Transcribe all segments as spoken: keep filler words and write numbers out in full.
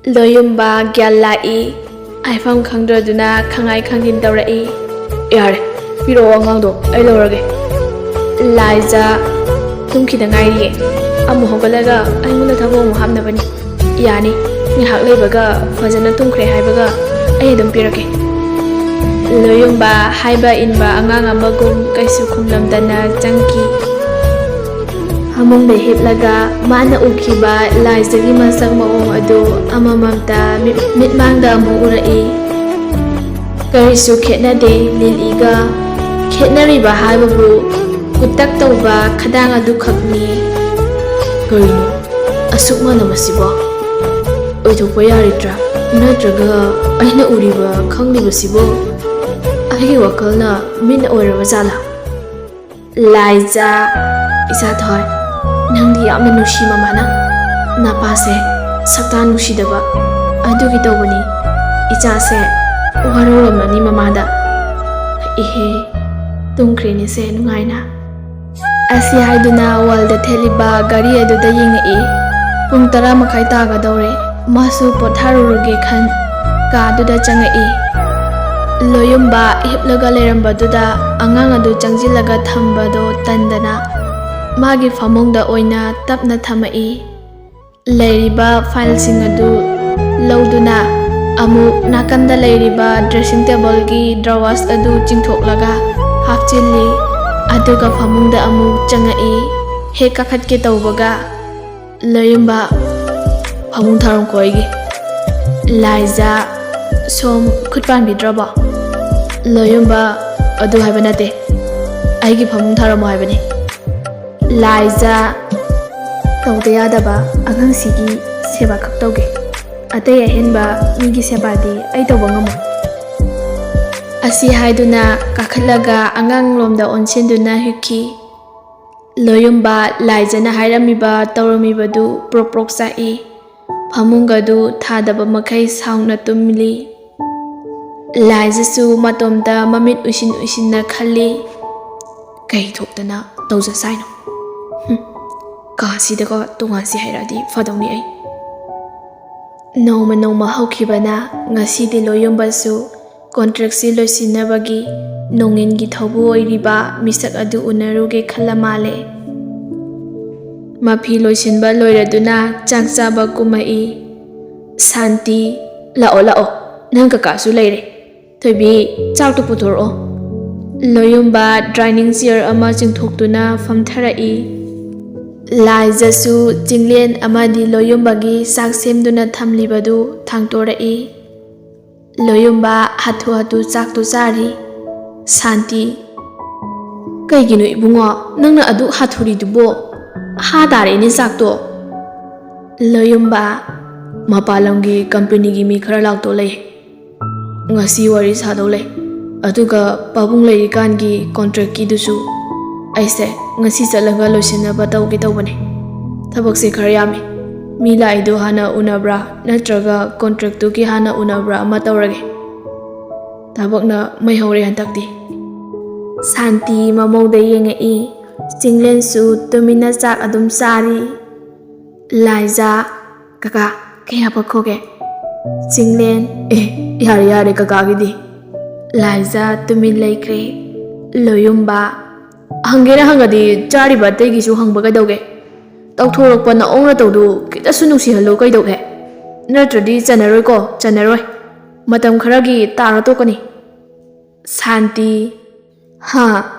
ꯂꯣꯌꯨꯝꯕ ꯒ꯭ꯌꯥꯟ ꯂꯥꯛꯏ꯫ ꯍꯥꯏꯐꯝ ꯈꯪꯗ꯭ꯔꯗꯨꯅ ꯈꯪꯉꯥꯏ ꯈꯪꯖꯤꯟ ꯇꯧꯔꯛꯏ꯫ "ꯌꯥꯔꯦ, ꯄꯤꯔꯛꯑꯣ ꯑꯉꯥꯡꯗꯣ, ꯑꯩ ꯂꯧꯔꯒꯦ꯫" ꯂꯥꯏꯖ ꯇꯨꯝꯈꯤꯗ ꯉꯥꯏꯔꯤꯌꯦ꯫ ꯑꯃꯨꯛ ꯍꯧꯒꯠꯂꯒ ꯑꯩꯉꯣꯟꯗ ꯊꯕꯛ ꯑꯃꯨꯛ ꯍꯥꯞꯅꯕꯅꯤ꯫ "ꯌꯥꯅꯤ, ꯉꯥꯏꯍꯥꯛ ꯂꯩꯕꯒ ꯐꯖꯅ ꯇꯨꯝꯈ꯭ꯔꯦ ꯍꯥꯏꯕꯒ ꯑꯩ ꯑꯗꯨꯝ ꯄꯤꯔꯛꯀꯦ꯫" ꯂꯣꯌꯨꯝꯕ ꯍꯥꯏꯕ ꯏꯟꯕ ꯑꯉꯥꯡ ꯑꯃꯒꯨꯝ ꯀꯩꯁꯨ ꯈꯨꯝꯂꯝꯗꯅ ꯆꯪꯈꯤ꯫ ꯐꯃꯨꯡꯗ ꯍꯤꯞꯂꯒ ꯃꯥꯅ ꯎꯈꯤꯕ ꯂꯥꯏꯖꯒꯤ ꯃꯁꯛ ꯃꯑꯣꯡ ꯑꯗꯨ ꯑꯃꯃꯝꯇ ꯃꯤꯠ-, ꯃꯤꯠꯃꯥꯡꯗ ꯑꯃꯨꯛ ꯎꯔꯛꯏ꯫ ꯀꯔꯤꯁꯨ ꯈꯦꯠꯅꯗꯦ ꯂꯤꯂꯤꯒ꯫ ꯈꯦꯠꯅꯔꯤꯕ ꯍꯥꯏꯕꯕꯨ ꯀꯨꯇꯛ ꯇꯧꯕ ꯈꯗꯥꯡ ꯑꯗꯨꯈꯛꯅꯤ꯫ ꯀꯔꯤꯅꯣ ꯑꯁꯨꯛ ꯃꯥꯟꯅꯕꯁꯤꯕꯣ? ꯑꯣꯏꯊꯣꯛꯄ ꯌꯥꯔꯤꯗ꯭ꯔꯥ? ꯅꯠꯇ꯭ꯔꯒ ꯑꯩꯅ ꯎꯔꯤꯕ ꯈꯪꯂꯤꯕꯁꯤꯕꯨ ꯑꯩꯒꯤ ꯋꯥꯈꯜꯅ ꯃꯤꯠꯅ ꯑꯣꯏꯔꯕ ꯖꯥꯠꯂꯥ? ꯂꯥꯏꯖꯥ, ꯏꯆꯥ ꯊꯣꯏ, ꯅꯪꯗꯤ ꯌꯥꯝꯅ ꯅꯨꯡꯁꯤ ꯃꯃꯥꯅ꯫ ꯅꯄꯥꯁꯦ ꯁꯛꯇꯥ ꯅꯨꯡꯁꯤꯗꯕ ꯑꯗꯨꯒꯤ ꯇꯧꯕꯅꯤ꯫ ꯏꯆꯥꯁꯦ ꯋꯥꯔꯧꯔꯝꯃꯅꯤ ꯃꯃꯥꯗ꯫ ꯏꯍꯦ, ꯇꯨꯝꯈ꯭ꯔꯦꯅꯦꯁꯦ ꯅꯨꯡꯉꯥꯏꯅ꯫ ꯑꯁꯤ ꯍꯥꯏꯗꯨꯅ ꯋꯥꯜꯗ ꯊꯦꯠꯂꯤꯕ ꯘꯔꯤ ꯑꯗꯨꯗ ꯌꯦꯡꯉꯛꯏ꯫ ꯄꯨꯡ ꯇꯔꯥ ꯃꯈꯥꯏ ꯇꯥꯒꯗꯧꯔꯦ꯫ ꯃꯥꯁꯨ ꯄꯣꯊꯥꯔꯨꯔꯒꯦ ꯈꯟ ꯀꯥꯗꯨꯗ ꯆꯪꯉꯛꯏ꯫ ꯂꯣꯌꯨꯝꯕ ꯍꯤꯞꯂꯒ ꯂꯩꯔꯝꯕꯗꯨꯗ ꯑꯉꯥꯡ ꯑꯗꯨ ꯆꯪꯁꯤꯜꯂꯒ ꯊꯝꯕꯗꯣ ꯇꯟꯗꯅ ꯃꯥꯒꯤ ꯐꯃꯨꯡꯗ ꯑꯣꯏꯅ ꯇꯞꯅ ꯊꯝꯃꯛꯏ꯫ ꯂꯩꯔꯤꯕ ꯐꯥꯏꯜꯁꯤꯡ ꯑꯗꯨ ꯂꯧꯗꯨꯅ ꯑꯃꯨꯛ ꯅꯥꯀꯟꯗ ꯂꯩꯔꯤꯕ ꯗ꯭ꯔꯦꯁꯤꯡ ꯇꯦꯕꯜꯒꯤ ꯗ꯭ꯔꯋꯥꯁ ꯑꯗꯨ ꯆꯤꯡꯊꯣꯛꯂꯒ ꯍꯥꯞꯆꯤꯜꯂꯤ꯫ ꯑꯗꯨꯒ ꯐꯃꯨꯡꯗ ꯑꯃꯨꯛ ꯆꯪꯉꯛꯏ꯫ ꯍꯦꯛ ꯀꯥꯈꯠꯀꯦ ꯇꯧꯕꯒ, "ꯂꯣꯌꯨꯝꯕ, ꯐꯃꯨꯡ ꯊꯥꯔꯝꯈꯣ ꯑꯩꯒꯤ꯫" ꯂꯥꯏꯖꯥ, "ꯁꯣꯝ ꯈꯨꯠ ꯄꯥꯟꯕꯤꯗ꯭ꯔꯕꯣ?" ꯂꯣꯌꯨꯝꯕ, "ꯑꯗꯨ ꯍꯥꯏꯕ ꯅꯠꯇꯦ, ꯑꯩꯒꯤ ꯐꯃꯨꯡ ꯊꯥꯔꯝꯃꯣ ꯍꯥꯏꯕꯅꯤ꯫" ꯂꯥꯏꯖꯥ, "ꯇꯧꯗ ꯌꯥꯗꯕ ꯑꯉꯥꯡꯁꯤꯒꯤ ꯁꯦꯕꯥ ꯈꯛ ꯇꯧꯒꯦ꯫ ꯑꯇꯩ ꯑꯍꯦꯟꯕ ꯃꯤꯒꯤ ꯁꯦꯕꯥꯗꯤ ꯑꯩ ꯇꯧꯕ ꯉꯝꯃꯣꯏ꯫" ꯑꯁꯤ ꯍꯥꯏꯗꯨꯅ ꯀꯥꯈꯠꯂꯒ ꯑꯉꯥꯡꯂꯣꯝꯗ ꯑꯣꯟꯁꯤꯟꯗꯨꯅ ꯍꯤꯞꯈꯤ꯫ ꯂꯣꯌꯨꯝꯕ ꯂꯥꯏꯖꯅ ꯍꯥꯏꯔꯝꯃꯤꯕ ꯇꯧꯔꯝꯃꯤꯕꯗꯨ ꯄ꯭ꯔꯣꯛ ꯄ꯭ꯔꯣꯛ ꯆꯥꯛꯏ꯫ ꯐꯃꯨꯡꯒꯗꯨ ꯊꯥꯗꯕ ꯃꯈꯩ ꯁꯥꯎꯅ ꯇꯨꯝꯂꯤ꯫ ꯂꯥꯏꯖꯁꯨ ꯃꯇꯣꯝꯇ ꯃꯃꯤꯠ ꯎꯏꯁꯤꯟ ꯎꯏꯁꯤꯟꯅ ꯈꯜꯂꯤ꯫ "ꯀꯩ ꯊꯣꯛꯇꯅ ꯇꯧꯖꯁꯥꯏꯅꯣ? ꯍꯨꯝ, ꯀꯥꯁꯤꯗꯒ ꯇꯣꯉꯥꯟꯁꯤ ꯍꯥꯏꯔꯛꯑꯗꯤ ꯐꯗꯧꯅꯤ ꯑꯩ꯫" ꯅꯣꯡꯃ ꯅꯣꯡꯃ ꯍꯧꯈꯤꯕꯅ ꯉꯁꯤꯗꯤ ꯂꯣꯌꯨꯝꯕꯁꯨ ꯀꯣꯟꯇ꯭ꯔꯦꯛꯁꯤ ꯂꯣꯏꯁꯤꯟꯅꯕꯒꯤ ꯅꯣꯡꯉꯤꯟꯒꯤ ꯊꯧꯕꯨ ꯑꯣꯏꯔꯤꯕ ꯃꯤꯁꯛ ꯑꯗꯨ ꯎꯅꯔꯨꯒꯦ ꯈꯜꯂ ꯃꯥꯜꯂꯦ꯫ ꯃꯐꯤ ꯂꯣꯏꯁꯤꯟꯕ ꯂꯣꯏꯔꯗꯨꯅ ꯆꯥꯛ ꯆꯥꯕ ꯀꯨꯝꯃꯛꯏ꯫ ꯁꯥꯟꯇꯤ, ꯂꯥꯛꯑꯣ ꯂꯥꯛꯑꯣ, ꯅꯪ ꯀꯀꯥꯁꯨ ꯂꯩꯔꯦ꯫ ꯊꯣꯏꯕꯤ, ꯆꯥꯛꯇꯨ ꯄꯨꯊꯣꯔꯛꯑꯣ꯫ ꯂꯣꯌꯨꯝꯕ ꯗꯥꯏꯅꯤꯡ ꯆꯤꯌꯔ ꯑꯃ ꯆꯤꯡꯊꯣꯛꯇꯨꯅ ꯐꯝꯊꯔꯛꯏ꯫ ꯂꯥꯏꯖꯁꯨ ꯆꯤꯡꯂꯦꯟ ꯑꯃꯗꯤ ꯂꯣꯌꯨꯝꯕꯒꯤ ꯆꯥꯛ ꯁꯦꯝꯗꯨꯅ ꯊꯝꯂꯤꯕꯗꯨ ꯊꯥꯡꯇꯣꯔꯛꯏ꯫ ꯂꯣꯌꯨꯝꯕ ꯍꯥꯊꯨ ꯍꯥꯊꯨ ꯆꯥꯛꯇꯨ ꯆꯥꯔꯤ꯫ ꯁꯥꯟꯇꯤ, ꯀꯩꯒꯤꯅꯣ ꯏꯕꯨꯡꯉꯣ, ꯅꯪꯅ ꯑꯗꯨꯛ ꯍꯥꯊꯨꯔꯤꯗꯨꯕꯣ? ꯍꯥ ꯇꯥꯔꯦꯅꯦ ꯆꯥꯛꯇꯣ꯫ ꯂꯣꯌꯨꯝꯕ, ꯃꯄꯥꯟ ꯂꯝꯒꯤ ꯀꯝꯄꯦꯅꯤꯒꯤ ꯃꯤ ꯈꯔ ꯂꯥꯛꯇꯧ ꯂꯩ꯫ ꯉꯁꯤ ꯋꯥꯔꯤ ꯁꯥꯗꯧ ꯂꯩ꯫ ꯑꯗꯨꯒ ꯄꯥꯕꯨꯡ ꯂꯩꯔꯤꯀꯥꯟꯒꯤ ꯀꯣꯟꯇ꯭ꯔꯦꯛꯀꯤꯗꯨꯁꯨ ꯑꯩꯁꯦ ꯉꯁꯤ ꯆꯠꯂꯒ ꯂꯣꯏꯁꯤꯟꯅꯕ ꯇꯧꯒꯦ ꯇꯧꯕꯅꯦ꯫ ꯊꯕꯛꯁꯦ ꯈꯔ ꯌꯥꯝꯃꯤ꯫ ꯃꯤ ꯂꯥꯛꯏꯗꯣ ꯍꯥꯟꯅ ꯎꯅꯕ꯭ꯔꯥ ꯅꯠꯇ꯭ꯔꯒ ꯀꯣꯟꯇ꯭ꯔꯦꯛꯇꯨꯒꯤ ꯍꯥꯟꯅ ꯎꯅꯕ꯭ꯔꯥ ꯑꯃ ꯇꯧꯔꯒꯦ꯫ ꯊꯕꯛꯅ ꯃꯩ ꯍꯧꯔꯦ ꯍꯟꯗꯛꯇꯤ꯫ ꯁꯥꯟꯇꯤ ꯃꯃꯧꯗ ꯌꯦꯡꯉꯛꯏ꯫ ꯆꯤꯡꯂꯦꯟꯁꯨ ꯇꯨꯃꯤꯟꯅ ꯆꯥꯛ ꯑꯗꯨꯝ ꯆꯥꯔꯤ꯫ ꯂꯥꯏꯖꯥ, ꯀꯀꯥ, ꯀꯌꯥ ꯄꯛꯈꯣꯒꯦ? ꯆꯤꯡꯂꯦꯟ, ꯑꯦ, ꯌꯥꯔꯦ ꯌꯥꯔꯦ ꯀꯀꯥꯒꯤꯗꯤ꯫ ꯂꯥꯏꯖꯥ ꯇꯨꯃꯤꯟ ꯂꯩꯈ꯭ꯔꯦ꯫ ꯂꯣꯌꯨꯝꯕ, ꯍꯪꯒꯦꯅ ꯍꯪꯉꯗꯤ ꯆꯥꯔꯤꯕ ꯑꯇꯩꯒꯤꯁꯨ ꯍꯪꯕ ꯀꯩꯗꯧꯒꯦ? ꯇꯧꯊꯣꯔꯛꯄ ꯅꯑꯣꯡ ꯅꯇꯧꯗꯨ ꯈꯤꯇꯁꯨ ꯅꯨꯡꯁꯤꯍꯜꯂꯨ ꯀꯩꯗꯧꯒꯦ? ꯅꯠꯇ꯭ꯔꯗꯤ ꯆꯟꯅꯔꯣꯏꯀꯣ, ꯆꯟꯅꯔꯣꯏ꯫ ꯃꯇꯝ ꯈꯔꯒꯤ ꯇꯥꯔ ꯇꯣꯛꯀꯅꯤ꯫ ꯁꯥꯟꯇꯤ, ꯍꯥ,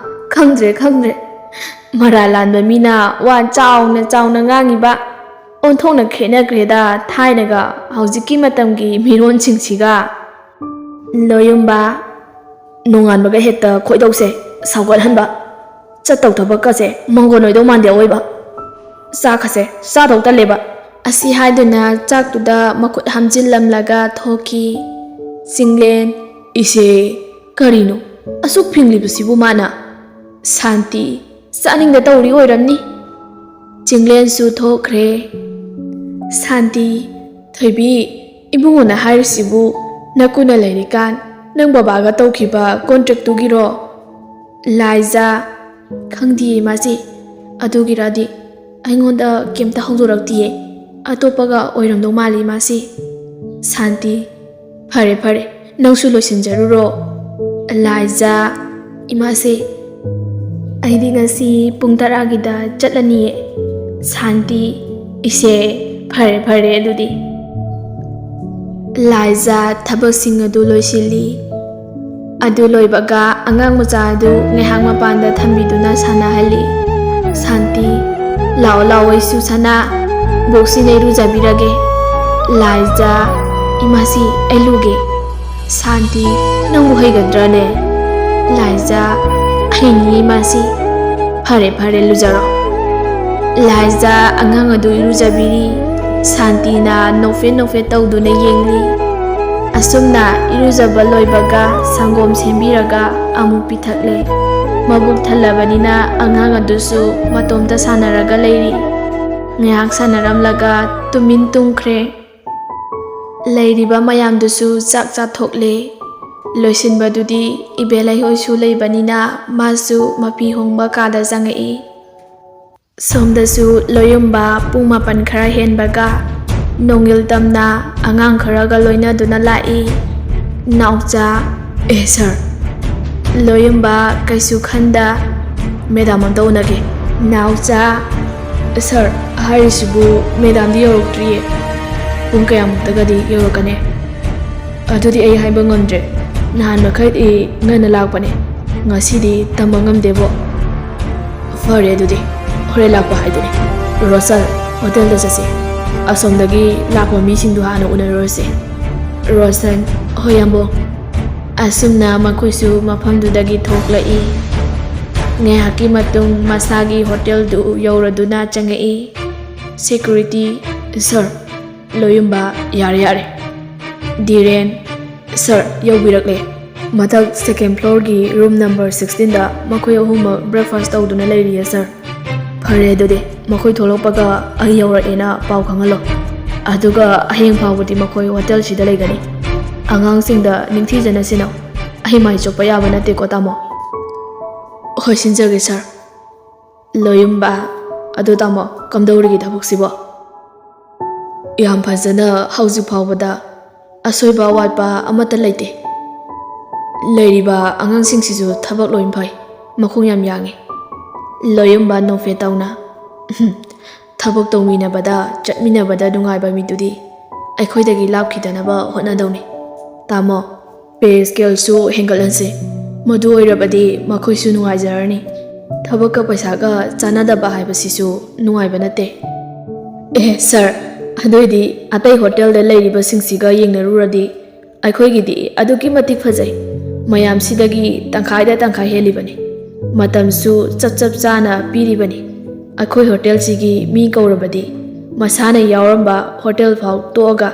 ꯈꯪꯗ꯭ꯔꯦ ꯈꯪꯗ꯭ꯔꯦ꯫ ꯃꯔꯥꯜ ꯂꯥꯟꯕ ꯃꯤꯅ ꯋꯥ ꯆꯥꯎꯅ ꯆꯥꯎꯅ ꯉꯥꯡꯉꯤꯕ ꯑꯣꯟꯊꯣꯛꯅ ꯈꯦꯠꯅꯈ꯭ꯔꯦꯗ ꯊꯥꯏꯅꯒ ꯍꯧꯖꯤꯛꯀꯤ ꯃꯇꯝꯒꯤ ꯃꯤꯔꯣꯟꯁꯤꯡꯁꯤꯒ꯫ ꯂꯣꯌꯨꯝꯕ, ꯅꯣꯡꯉꯥꯟꯕꯒ ꯍꯦꯛꯇ ꯈꯣꯏꯗꯧꯁꯦ ꯁꯥꯎꯒꯠꯍꯟꯕ, ꯆꯠꯇꯧ ꯊꯕꯛꯀꯁꯦ ꯃꯪꯒꯣꯟ ꯑꯣꯏꯗꯧ ꯃꯥꯟꯗꯦ ꯑꯑꯣꯏꯕ꯫ ꯆꯥꯛꯀꯁꯦ ꯆꯥꯗꯧ ꯇꯜꯂꯦꯕ꯫ ꯑꯁꯤ ꯍꯥꯏꯗꯨꯅ ꯆꯥꯛꯇꯨꯗ ꯃꯈꯨꯠ ꯍꯥꯝꯖꯤꯜꯂꯝꯂꯒ ꯊꯣꯛꯈꯤ꯫ ꯆꯤꯡꯂꯦꯟ, ꯏꯆꯦ, ꯀꯔꯤꯅꯣ ꯑꯁꯨꯛ ꯐꯤꯡꯂꯤꯕꯁꯤꯕꯨ ꯃꯥꯅ? ꯁꯥꯟꯇꯤ, ꯆꯥꯅꯤꯡꯗ ꯇꯧꯔꯤ ꯑꯣꯏꯔꯝꯅꯤ꯫ ꯆꯤꯡꯂꯦꯟꯁꯨ ꯊꯣꯛꯈ꯭ꯔꯦ꯫ ꯁꯥꯟꯇꯤ, ꯊꯣꯏꯕꯤ, ꯏꯕꯨꯡꯉꯣꯅ ꯍꯥꯏꯔꯤꯁꯤꯕꯨ ꯅꯀꯨꯅ ꯂꯩꯔꯤꯀꯥꯟ ꯅꯪ ꯕꯕꯥꯒ ꯇꯧꯈꯤꯕ ꯀꯣꯟꯇ꯭ꯔꯦꯛꯇꯨꯒꯤꯔꯣ? ꯂꯥꯏꯖꯥ, ꯈꯪꯗꯤꯌꯦ ꯃꯥꯁꯤ꯫ ꯑꯗꯨꯒꯤꯔꯗꯤ ꯑꯩꯉꯣꯟꯗ ꯀꯩꯝꯇ ꯍꯧꯗꯣꯔꯛꯇꯤꯌꯦ꯫ ꯑꯇꯣꯞꯄꯒ ꯑꯣꯏꯔꯝꯗꯧ ꯃꯥꯜꯂꯤ ꯃꯥꯁꯤ꯫ ꯁꯥꯟꯇꯤ, ꯐꯔꯦ ꯐꯔꯦ, ꯅꯪꯁꯨ ꯂꯣꯏꯁꯤꯟꯖꯔꯨꯔꯣ꯫ ꯂꯥꯏꯖꯥ, ꯏꯃꯥꯁꯦ, ꯑꯩꯗꯤ ꯉꯁꯤ ꯄꯨꯡ ꯇꯔꯥꯒꯤꯗ ꯆꯠꯂꯅꯤꯌꯦ꯫ ꯁꯥꯟꯇꯤ, ꯏꯆꯦ, ꯐꯔꯦ ꯐꯔꯦ ꯑꯗꯨꯗꯤ꯫ ꯂꯥꯏꯖꯥ ꯊꯕꯛꯁꯤꯡ ꯑꯗꯨ ꯂꯣꯏꯁꯤꯜꯂꯤ꯫ ꯑꯗꯨ ꯂꯣꯏꯕꯒ ꯑꯉꯥꯡ ꯃꯆꯥ ꯑꯗꯨ ꯉꯥꯏꯍꯥꯛ ꯃꯄꯥꯟꯗ ꯊꯝꯕꯤꯗꯨꯅ ꯁꯥꯟꯅꯍꯜꯂꯤ꯫ ꯁꯥꯟꯇꯤ, ꯂꯥꯛꯑꯣ ꯂꯥꯛꯑꯣ, ꯑꯩꯁꯨ ꯁꯅꯥ, ꯕꯣꯛꯁꯤꯅ ꯏꯔꯨꯖꯕꯤꯔꯒꯦ꯫ ꯂꯥꯏꯖꯥ, ꯏꯃꯥꯁꯤ, ꯑꯩ ꯂꯨꯒꯦ꯫ ꯁꯥꯟꯇꯤ, ꯅꯪꯕꯨ ꯍꯩꯒꯗ꯭ꯔꯅꯦ? ꯂꯥꯏꯖꯥ, ꯍꯩꯅꯤꯌꯦ ꯏꯃꯥꯁꯤ꯫ ꯐꯔꯦ ꯐꯔꯦ, ꯂꯨꯖꯔꯣ꯫ ꯂꯥꯏꯖꯥ ꯑꯉꯥꯡ ꯑꯗꯨ ꯏꯔꯨꯖꯕꯤꯔꯤ꯫ ꯁꯥꯟꯇꯤꯅ ꯅꯣꯛꯐꯦꯠ ꯅꯣꯛꯐꯦꯠ ꯇꯧꯗꯨꯅ ꯌꯦꯡꯂꯤ꯫ ꯑꯁꯨꯝꯅ ꯏꯔꯨꯖꯕ ꯂꯣꯏꯕꯒ ꯁꯪꯒꯣꯝ ꯁꯦꯝꯕꯤꯔꯒ ꯑꯃꯨꯛ ꯄꯤꯊꯛꯂꯦ꯫ ꯃꯕꯨꯛ ꯊꯜꯂꯕꯅꯤꯅ ꯑꯉꯥꯡ ꯑꯗꯨꯁꯨ ꯃꯇꯣꯝꯇ ꯁꯥꯟꯅꯔꯒ ꯂꯩꯔꯤ꯫ ꯉꯥꯏꯍꯥꯛ ꯁꯥꯟꯅꯔꯝꯂꯒ ꯇꯨꯃꯤꯟ ꯇꯨꯝꯈ꯭ꯔꯦ꯫ ꯂꯩꯔꯤꯕ ꯃꯌꯥꯝꯗꯨꯁꯨ ꯆꯥꯛ ꯆꯥꯊꯣꯛꯂꯦ꯫ ꯂꯣꯏꯁꯤꯟꯕꯗꯨꯗꯤ ꯏꯕꯦꯂꯩ ꯍꯣꯏꯁꯨ ꯂꯩꯕꯅꯤꯅ ꯃꯥꯁꯨ ꯃꯐꯤ ꯍꯣꯡꯕ ꯀꯥꯗ ꯆꯪꯉꯛꯏ꯫ ꯁꯣꯝꯗꯁꯨ ꯂꯣꯌꯨꯝꯕ ꯄꯨꯡ ꯃꯥꯄꯟ ꯈꯔ ꯍꯦꯟꯕꯒ ꯅꯣꯡꯏꯜ ꯇꯝꯅ ꯑꯉꯥꯡ ꯈꯔꯒ ꯂꯣꯏꯅꯗꯨꯅ ꯂꯥꯛꯏ꯫ ꯅꯥꯎꯆꯥ, ꯑꯦ ꯁꯥꯔ꯫ ꯂꯣꯌꯨꯝꯕ ꯀꯩꯁꯨ ꯈꯟꯗ, ꯃꯦꯗꯥꯝ ꯑꯝꯇ ꯎꯅꯒꯦ꯫ ꯅꯥꯎꯆꯥ, ꯁꯥꯔ, ꯍꯥꯏꯔꯤꯁꯤꯕꯨ ꯃꯦꯗꯥꯝꯗꯤ ꯌꯧꯔꯛꯇ꯭ꯔꯤꯌꯦ꯫ ꯄꯨꯡ ꯀꯌꯥꯃꯨꯛꯇꯒꯗꯤ ꯌꯧꯔꯛꯀꯅꯤ? ꯑꯗꯨꯗꯤ ꯑꯩ ꯍꯥꯏꯕ ꯉꯝꯗ꯭ꯔꯦ꯫ ꯅꯍꯥꯟ ꯃꯈꯩꯗꯤ ꯉꯟꯅ ꯂꯥꯛꯄꯅꯦ, ꯉꯁꯤꯗꯤ ꯇꯝꯕ ꯉꯝꯗꯦꯕꯣ꯫ ꯐꯔꯦ ꯑꯗꯨꯗꯤ, ꯍꯣꯔꯦꯟ ꯂꯥꯛꯄ ꯍꯥꯏꯗꯨꯅꯤ꯫ ꯔꯣꯁꯟ, ꯍꯣꯇꯦꯜꯗ ꯆꯠꯁꯤ꯫ ꯑꯁꯣꯝꯗꯒꯤ ꯂꯥꯛꯄ ꯃꯤꯁꯤꯡꯗꯨ ꯍꯥꯟꯅ ꯎꯅꯔꯨꯔꯁꯤ꯫ ꯔꯣꯁꯟ, ꯍꯣꯏ ꯌꯥꯝꯕꯨꯡ꯫ ꯑꯁꯨꯝꯅ ꯃꯈꯣꯏꯁꯨ ꯃꯐꯝꯗꯨꯗꯒꯤ ꯊꯣꯛꯂꯛꯏ꯫ ꯉꯥꯏꯍꯥꯛꯀꯤ ꯃꯇꯨꯡ ꯃꯁꯥꯒꯤ ꯍꯣꯇꯦꯜꯗꯨ ꯌꯧꯔꯗꯨꯅ ꯆꯪꯉꯛꯏ꯫ ꯁꯦꯀ꯭ꯌꯨꯔꯤꯇꯤ, ꯁꯥꯔ, ꯂꯣꯌꯨꯝꯕ, ꯌꯥꯔꯦ, ꯌꯥꯔꯦ꯫ ꯙꯤꯔꯦꯟ, ꯁꯥꯔ, ꯌꯧꯕꯤꯔꯛꯂꯦ꯫ ꯃꯊꯛ ꯁꯦꯀꯦꯟ ꯐ꯭ꯂꯣꯔꯒꯤ ꯔꯨꯝ ꯅꯝꯕꯔ ꯁꯤꯛꯁꯇꯤꯟꯗ ꯃꯈꯣꯏ ꯑꯍꯨꯝꯃꯛ ꯕ꯭ꯔꯦꯛꯐꯥꯁ ꯇꯧꯗꯨꯅ ꯂꯩꯔꯤꯌꯦ, ꯁꯥꯔ꯫ ꯐꯔꯦ ꯑꯗꯨꯗꯤ, ꯃꯈꯣꯏ ꯊꯣꯛꯂꯛꯄꯒ ꯑꯩ ꯌꯧꯔꯛꯑꯦꯅ ꯄꯥꯎ ꯈꯪꯍꯜꯂꯣ꯫ ꯑꯗꯨꯒ ꯍꯌꯦꯡ ꯐꯥꯎꯕꯗꯤ ꯃꯈꯣꯏ ꯍꯣꯇꯦꯜꯁꯤꯗ ꯂꯩꯒꯅꯤ꯫ ꯑꯉꯥꯡꯁꯤꯡꯗ ꯅꯤꯡꯊꯤꯖꯅ ꯁꯤꯟꯅꯧ꯫ ꯑꯩ ꯃꯥꯏ ꯆꯣꯞꯄ ꯌꯥꯕ ꯅꯠꯇꯦꯀꯣ, ꯇꯥꯃꯣ꯫ ꯍꯣꯏ, ꯁꯤꯟꯖꯒꯦ, ꯁꯥꯔ꯫ ꯂꯣꯌꯨꯝꯕ, ꯑꯗꯣ ꯇꯥꯃꯣ, ꯀꯝꯗꯧꯔꯤꯒꯦ ꯊꯕꯛꯁꯤꯕꯣ? ꯌꯥꯝ ꯐꯖꯅ ꯍꯧꯖꯤꯛ ꯐꯥꯎꯕꯗ ꯑꯁꯣꯏꯕ ꯑꯋꯥꯠꯄ ꯑꯃꯠꯇ ꯂꯩꯇꯦ꯫ ꯂꯩꯔꯤꯕ ꯑꯉꯥꯡꯁꯤꯡꯁꯤꯁꯨ ꯊꯕꯛ ꯂꯣꯏ ꯐꯩ, ꯃꯈꯣꯡ ꯌꯥꯝ ꯌꯥꯡꯉꯤ꯫ ꯂꯣꯌꯨꯝꯕ ꯅꯣꯛꯐꯦꯠ ꯇꯧꯅ, "ꯊꯕꯛ ꯇꯧꯃꯤꯟꯅꯕꯗ, ꯆꯠꯃꯤꯟꯅꯕꯗ ꯅꯨꯡꯉꯥꯏꯕ ꯃꯤꯗꯨꯗꯤ ꯑꯩꯈꯣꯏꯗꯒꯤ ꯂꯥꯞꯈꯤꯗꯅꯕ ꯍꯣꯠꯅꯗꯧꯅꯤ꯫ ꯇꯥꯃꯣ, ꯄꯦ ꯁ꯭ꯀꯦꯜꯁꯨ ꯍꯦꯟꯒꯠꯍꯟꯁꯤ꯫ ꯃꯗꯨ ꯑꯣꯏꯔꯕꯗꯤ ꯃꯈꯣꯏꯁꯨ ꯅꯨꯡꯉꯥꯏꯖꯔꯅꯤ꯫ ꯊꯕꯛꯀ ꯄꯩꯁꯥꯒ ꯆꯥꯟꯅꯗꯕ ꯍꯥꯏꯕꯁꯤꯁꯨ ꯅꯨꯡꯉꯥꯏꯕ ꯅꯠꯇꯦ꯫" "ꯑꯦ ꯁꯥꯔ, ꯑꯗꯨꯏꯗꯤ ꯑꯇꯩ ꯍꯣꯇꯦꯜꯗ ꯂꯩꯔꯤꯕꯁꯤꯡꯁꯤꯒ ꯌꯦꯡꯅꯔꯨꯔꯗꯤ ꯑꯩꯈꯣꯏꯒꯤꯗꯤ ꯑꯗꯨꯛꯀꯤ ꯃꯇꯤꯛ ꯐꯖꯩ꯫ ꯃꯌꯥꯝꯁꯤꯗꯒꯤ ꯇꯪꯈꯥꯏꯗ ꯇꯪꯈꯥꯏ ꯍꯦꯜꯂꯤꯕꯅꯤ꯫ ꯃꯇꯝꯁꯨ ꯆꯞ ꯆꯞ ꯆꯥꯅ ꯄꯤꯔꯤꯕꯅꯤ꯫ ꯑꯩꯈꯣꯏ ꯍꯣꯇꯦꯜꯁꯤꯒꯤ ꯃꯤ ꯀꯧꯔꯕꯗꯤ ꯃꯁꯥꯅ ꯌꯥꯎꯔꯝꯕ ꯍꯣꯇꯦꯜ ꯐꯥꯎ ꯇꯣꯛꯑꯒ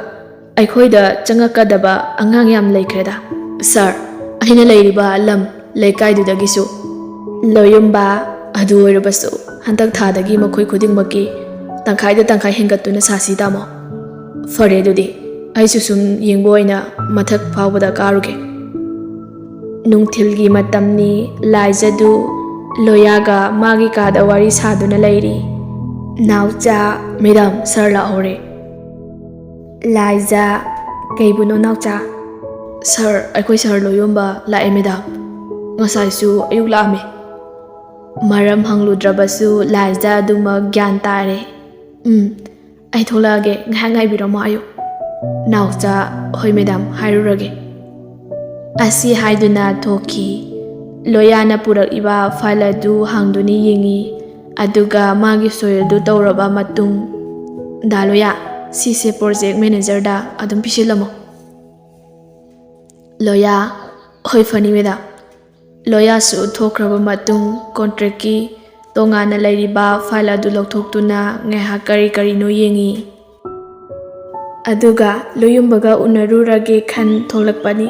ꯑꯩꯈꯣꯏꯗ ꯆꯪꯉꯛꯀꯗꯕ ꯑꯉꯥꯡ ꯌꯥꯝ ꯂꯩꯈ꯭ꯔꯦꯗ꯫ ꯁꯥꯔ, ꯑꯩꯅ ꯂꯩꯔꯤꯕ ꯂꯝ ꯂꯩꯀꯥꯏꯗꯨꯗꯒꯤꯁꯨ꯫" "ꯂꯣꯌꯨꯝꯕ, ꯑꯗꯨ ꯑꯣꯏꯔꯕꯁꯨ ꯍꯟꯗꯛ ꯊꯥꯗꯒꯤ ꯃꯈꯣꯏ ꯈꯨꯗꯤꯡꯃꯛꯀꯤ ꯇꯪꯈꯥꯏꯗ ꯇꯪꯈꯥꯏ ꯍꯦꯟꯒꯠꯇꯨꯅ ꯁꯥꯁꯤ ꯇꯥꯃꯣ꯫ ꯐꯔꯦ ꯑꯗꯨꯗꯤ, ꯑꯩꯁꯨ ꯁꯨꯝ ꯌꯦꯡꯕ ꯑꯣꯏꯅ ꯃꯊꯛ ꯐꯥꯎꯕꯗ ꯀꯥꯔꯨꯒꯦ꯫" ꯅꯨꯡꯊꯤꯜꯒꯤ ꯃꯇꯝꯅꯤ꯫ ꯂꯥꯏꯖꯗꯨ ꯂꯣꯌꯥꯒ ꯃꯥꯒꯤ ꯀꯥꯗ ꯋꯥꯔꯤ ꯁꯥꯗꯨꯅ ꯂꯩꯔꯤ꯫ "ꯅꯥꯎꯆꯥ꯫" "ꯃꯦꯗꯥꯝ, ꯁꯥꯔ ꯂꯥꯛꯍꯧꯔꯦ꯫" "ꯂꯥꯏꯖ꯫" "ꯀꯩꯕꯨꯅꯣ ꯅꯥꯎꯆꯥ?" "ꯁꯥꯔ, ꯑꯩꯈꯣꯏ ꯁꯥꯔ ꯂꯣꯌꯣꯝꯕ ꯂꯥꯛꯑꯦ ꯃꯦꯗꯥꯝ꯫ ꯉꯁꯥꯏꯁꯨ ꯑꯌꯨꯛ ꯂꯥꯛꯑꯝꯃꯦ꯫" ꯃꯔꯝ ꯍꯪꯂꯨꯗ꯭ꯔꯕꯁꯨ ꯂꯥꯏꯖ ꯑꯗꯨꯃꯛ ꯒ꯭ꯌꯥꯟ ꯇꯥꯔꯦ꯫ "ꯎꯝ, ꯑꯩ ꯊꯣꯛꯂꯛꯑꯒꯦ, ꯉꯥꯏꯍꯥꯛ ꯉꯥꯏꯕꯤꯔꯝꯃꯣ ꯍꯥꯏꯌꯨ꯫" ꯅꯥꯎꯆꯥ, "ꯍꯣꯏ ꯃꯦꯗꯥꯝ, ꯍꯥꯏꯔꯨꯔꯒꯦ꯫" ꯑꯁꯤ ꯍꯥꯏꯗꯨꯅ ꯊꯣꯛꯈꯤ꯫ ꯂꯣꯌꯥꯅ ꯄꯨꯔꯛꯏꯕ ꯐꯥꯏꯜ ꯑꯗꯨ ꯍꯥꯡꯗꯨꯅ ꯌꯦꯡꯉꯤ꯫ ꯑꯗꯨꯒ ꯃꯥꯒꯤ ꯁꯣꯏ ꯑꯗꯨ ꯇꯧꯔꯕ ꯃꯇꯨꯡ, "ꯗꯥ ꯂꯣꯌꯥ, ꯁꯤꯁꯦ ꯄ꯭ꯔꯣꯖꯦꯛ ꯃꯦꯅꯦꯖꯔꯗ ꯑꯗꯨꯝ ꯄꯤꯁꯤꯜꯂꯝꯃꯣ꯫" ꯂꯣꯌꯥ, "ꯍꯣꯏ, ꯐꯅꯤ ꯃꯦꯗꯥꯝ꯫" ꯂꯣꯌꯥꯁꯨ ꯊꯣꯛꯈ꯭ꯔꯕ ꯃꯇꯨꯡ ꯀꯣꯟꯇ꯭ꯔꯦꯛꯀꯤ ꯇꯣꯉꯥꯟꯅ ꯂꯩꯔꯤꯕ ꯐꯥꯏꯜ ꯑꯗꯨ ꯂꯧꯊꯣꯛꯇꯨꯅ ꯉꯥꯏꯍꯥꯛ ꯀꯔꯤ ꯀꯔꯤꯅꯣ ꯌꯦꯡꯉꯤ꯫ ꯑꯗꯨꯒ ꯂꯣꯌꯨꯝꯕꯒ ꯎꯅꯔꯨꯔꯒꯦ ꯈꯟ ꯊꯣꯛꯂꯛꯄꯅꯤ꯫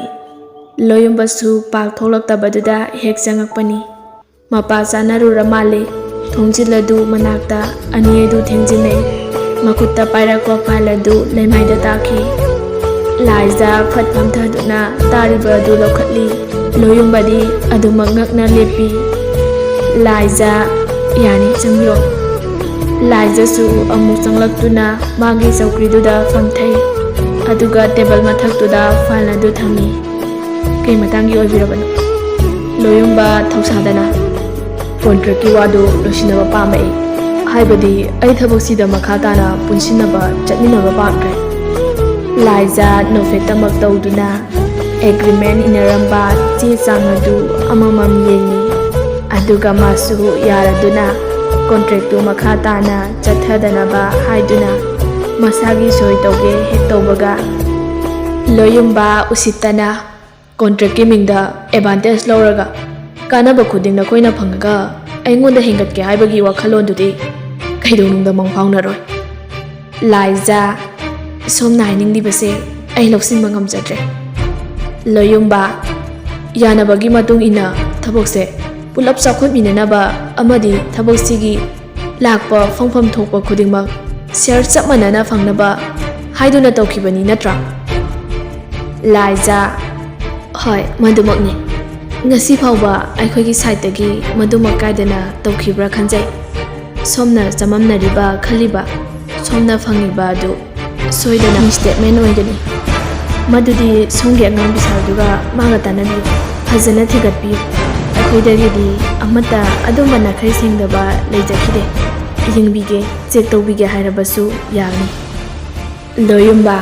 ꯂꯣꯌꯨꯝꯕꯁꯨ ꯄꯥꯛ ꯊꯣꯛꯂꯛꯇꯕꯗꯨꯗ ꯍꯦꯛ ꯆꯪꯉꯛꯄꯅꯤ꯫ ꯃꯄꯥ ꯆꯥꯅꯔꯨꯔ ꯃꯥꯜꯂꯦ꯫ ꯊꯣꯡꯖꯤꯜ ꯑꯗꯨ ꯃꯅꯥꯛꯇ ꯑꯅꯤ ꯑꯗꯨ ꯊꯦꯡꯖꯤꯟꯅꯩ꯫ ꯃꯈꯨꯠꯇ ꯄꯥꯏꯔꯛꯄ ꯐꯥꯏꯜ ꯑꯗꯨ ꯂꯩꯃꯥꯏꯗ ꯇꯥꯈꯤ꯫ ꯂꯥꯏꯖ ꯐꯠ ꯐꯝꯊꯗꯨꯅ ꯇꯥꯔꯤꯕ ꯑꯗꯨ ꯂꯧꯈꯠꯂꯤ꯫ ꯂꯣꯌꯨꯝꯕꯗꯤ ꯑꯗꯨꯃꯛ ꯉꯛꯅ ꯂꯦꯞꯄꯤ꯫ "ꯂꯥꯏꯖ, ꯌꯥꯅꯤ, ꯆꯪꯕꯤꯔꯣ꯫" ꯂꯥꯏꯖꯁꯨ ꯑꯃꯨꯛ ꯆꯪꯂꯛꯇꯨꯅ ꯃꯥꯒꯤ ꯆꯧꯀ꯭ꯔꯤꯗꯨꯗ ꯐꯝꯊꯩ꯫ ꯑꯗꯨꯒ ꯇꯦꯕꯜ ꯃꯊꯛꯇꯨꯗ ꯐꯥꯏꯜ ꯑꯗꯨ ꯊꯝꯃꯤ꯫ "ꯀꯩ ꯃꯇꯥꯡꯒꯤ ꯑꯣꯏꯕꯤꯔꯕꯅꯣ?" ꯂꯣꯌꯨꯝꯕ ꯊꯧꯁꯥꯗꯅ, "ꯀꯣꯟꯇ꯭ꯔꯦꯛꯀꯤ ꯋꯥꯗꯨ ꯂꯣꯏꯁꯤꯟꯅꯕ ꯄꯥꯝꯃꯛꯏ꯫ ꯍꯥꯏꯕꯗꯤ, ꯑꯩ ꯊꯕꯛꯁꯤꯗ ꯃꯈꯥ ꯇꯥꯅ ꯄꯨꯟꯁꯤꯟꯅꯕ ꯆꯠꯃꯤꯟꯅꯕ ꯄꯥꯝꯗ꯭ꯔꯦ꯫" ꯂꯥꯏꯖꯥ ꯅꯣꯛꯐꯦꯠꯇꯃꯛ ꯇꯧꯗꯨꯅ ꯑꯦꯒ꯭ꯔꯤꯃꯦꯟ ꯏꯅꯔꯝꯕ ꯆꯦ ꯆꯥꯡ ꯑꯗꯨ ꯑꯃꯃꯝ ꯌꯦꯡꯉꯤ꯫ ꯑꯗꯨꯒ ꯃꯥꯁꯨ ꯌꯥꯔꯗꯨꯅ ꯀꯣꯟꯇ꯭ꯔꯦꯛꯇꯨ ꯃꯈꯥ ꯇꯥꯅ ꯆꯠꯊꯗꯅꯕ ꯍꯥꯏꯗꯨꯅ ꯃꯁꯥꯒꯤ ꯁꯣꯏ ꯇꯧꯒꯦ ꯍꯦꯛ ꯇꯧꯕꯒ, ꯂꯣꯌꯨꯝꯕ ꯎꯁꯤꯠꯇꯅ ꯀꯣꯟꯇ꯭ꯔꯦꯛꯀꯤ ꯃꯤꯡꯗ ꯑꯦꯗꯚꯥꯟꯇꯦꯖ ꯂꯧꯔꯒ ꯀꯥꯟꯅꯕ ꯈꯨꯗꯤꯡ ꯅꯈꯣꯏꯅ ꯐꯪꯉꯒ ꯑꯩꯉꯣꯟꯗ ꯍꯦꯟꯒꯠꯀꯦ ꯍꯥꯏꯕꯒꯤ ꯋꯥꯈꯜꯂꯣꯟꯗꯨꯗꯤ ꯀꯩꯗꯧꯅꯨꯡꯗ ꯃꯪ ꯐꯥꯎꯅꯔꯣꯏ꯫ ꯂꯥꯏꯖꯥ, ꯁꯣꯝꯅ ꯍꯥꯏꯅꯤꯡꯂꯤꯕꯁꯦ ꯑꯩ ꯂꯧꯁꯤꯟꯕ ꯉꯝꯖꯗ꯭ꯔꯦ꯫ ꯂꯣꯌꯨꯝꯕ, ꯌꯥꯅꯕꯒꯤ ꯃꯇꯨꯡ ꯏꯟꯅ ꯊꯕꯛꯁꯦ ꯄꯨꯂꯞ ꯆꯥꯎꯈꯠꯃꯤꯟꯅꯅꯕ ꯑꯃꯗꯤ ꯊꯕꯛꯁꯤꯒꯤ ꯂꯥꯛꯄ ꯐꯪꯐꯝ ꯊꯣꯛꯄ ꯈꯨꯗꯤꯡꯃꯛ ꯁꯤꯌꯔ ꯆꯞ ꯃꯥꯟꯅꯅ ꯐꯪꯅꯕ ꯍꯥꯏꯗꯨꯅ ꯇꯧꯈꯤꯕꯅꯤ ꯅꯠꯇ꯭ꯔꯥ? ꯂꯥꯏꯖꯥ, ꯍꯣꯏ, ꯃꯗꯨꯃꯛꯅꯤ꯫ ꯉꯁꯤ ꯐꯥꯎꯕ ꯑꯩꯈꯣꯏꯒꯤ ꯁꯥꯏꯠꯇꯒꯤ ꯃꯗꯨꯃꯛ ꯀꯥꯏꯗꯅ ꯇꯧꯈꯤꯕ꯭ꯔꯥ ꯈꯟꯖꯩ꯫ ꯁꯣꯝꯅ ꯆꯃꯝꯅꯔꯤꯕ, ꯈꯜꯂꯤꯕ, ꯁꯣꯝꯅ ꯐꯪꯉꯤꯕ ꯑꯗꯨ ꯁꯣꯏꯗꯅ ꯃꯤꯁꯇꯦꯠꯃꯦꯟ ꯑꯣꯏꯒꯅꯤ꯫ ꯃꯗꯨꯗꯤ ꯁꯣꯝꯒꯤ ꯑꯉꯥꯡ ꯕꯤꯁꯥꯜꯗꯨꯒ ꯃꯥꯒ ꯇꯥꯟꯅꯕꯤꯌꯨ, ꯐꯖꯅ ꯊꯤꯒꯠꯄꯤꯌꯨ꯫ ꯑꯩꯈꯣꯏꯗꯒꯤꯗꯤ ꯑꯃꯠꯇ ꯑꯗꯨꯝꯕ ꯅꯥꯈꯩ ꯁꯦꯡꯗꯕ ꯂꯩꯖꯈꯤꯗꯦ꯫ ꯌꯦꯡꯕꯤꯒꯦ, ꯆꯦꯛ ꯇꯧꯕꯤꯒꯦ ꯍꯥꯏꯔꯕꯁꯨ ꯌꯥꯒꯅꯤ꯫ ꯂꯣꯌꯨꯝꯕ,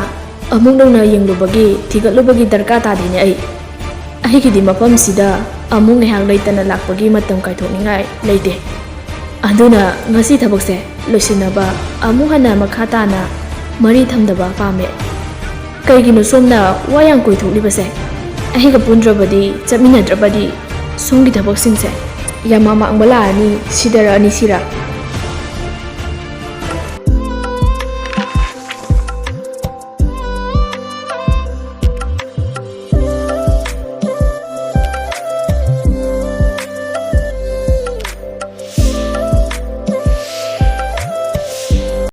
ꯑꯃꯨꯛ ꯅꯧꯅ ꯌꯦꯡꯂꯨꯕꯒꯤ, ꯊꯤꯒꯠꯂꯨꯕꯒꯤ ꯗꯔꯀꯥꯔ ꯇꯥꯗꯦꯅꯦ ꯑꯩ꯫ ꯑꯩꯒꯤꯗꯤ ꯃꯐꯝꯁꯤꯗ ꯑꯃꯨꯛ ꯉꯥꯏꯍꯥꯛ ꯂꯩꯇꯅ ꯂꯥꯛꯄꯒꯤ ꯃꯇꯝ ꯀꯥꯏꯊꯣꯛꯅꯤꯡꯉꯥꯏ ꯂꯩꯇꯦ꯫ ꯑꯗꯨꯅ ꯉꯁꯤ ꯊꯕꯛꯁꯦ ꯂꯣꯏꯁꯤꯟꯅꯕ ꯑꯃꯨꯛ ꯍꯟꯅ ꯃꯈꯥ ꯇꯥꯅ ꯃꯔꯤ ꯊꯝꯗꯕ ꯄꯥꯝꯃꯦ꯫ ꯀꯩꯒꯤꯅꯣ ꯁꯣꯝꯅ ꯋꯥ ꯌꯥꯝ ꯀꯣꯏꯊꯣꯛꯂꯤꯕꯁꯦ? ꯑꯩꯒ ꯄꯨꯟꯗ꯭ꯔꯕꯗꯤ, ꯆꯠꯃꯤꯟꯅꯗ꯭ꯔꯕꯗꯤ ꯁꯣꯝꯒꯤ ꯊꯕꯛꯁꯤꯡꯁꯦ ꯌꯥꯝ ꯃꯃꯥꯡꯕ ꯂꯥꯛꯑꯅꯤ, ꯁꯤꯗꯔꯛꯑꯅꯤ ꯁꯤꯔ꯫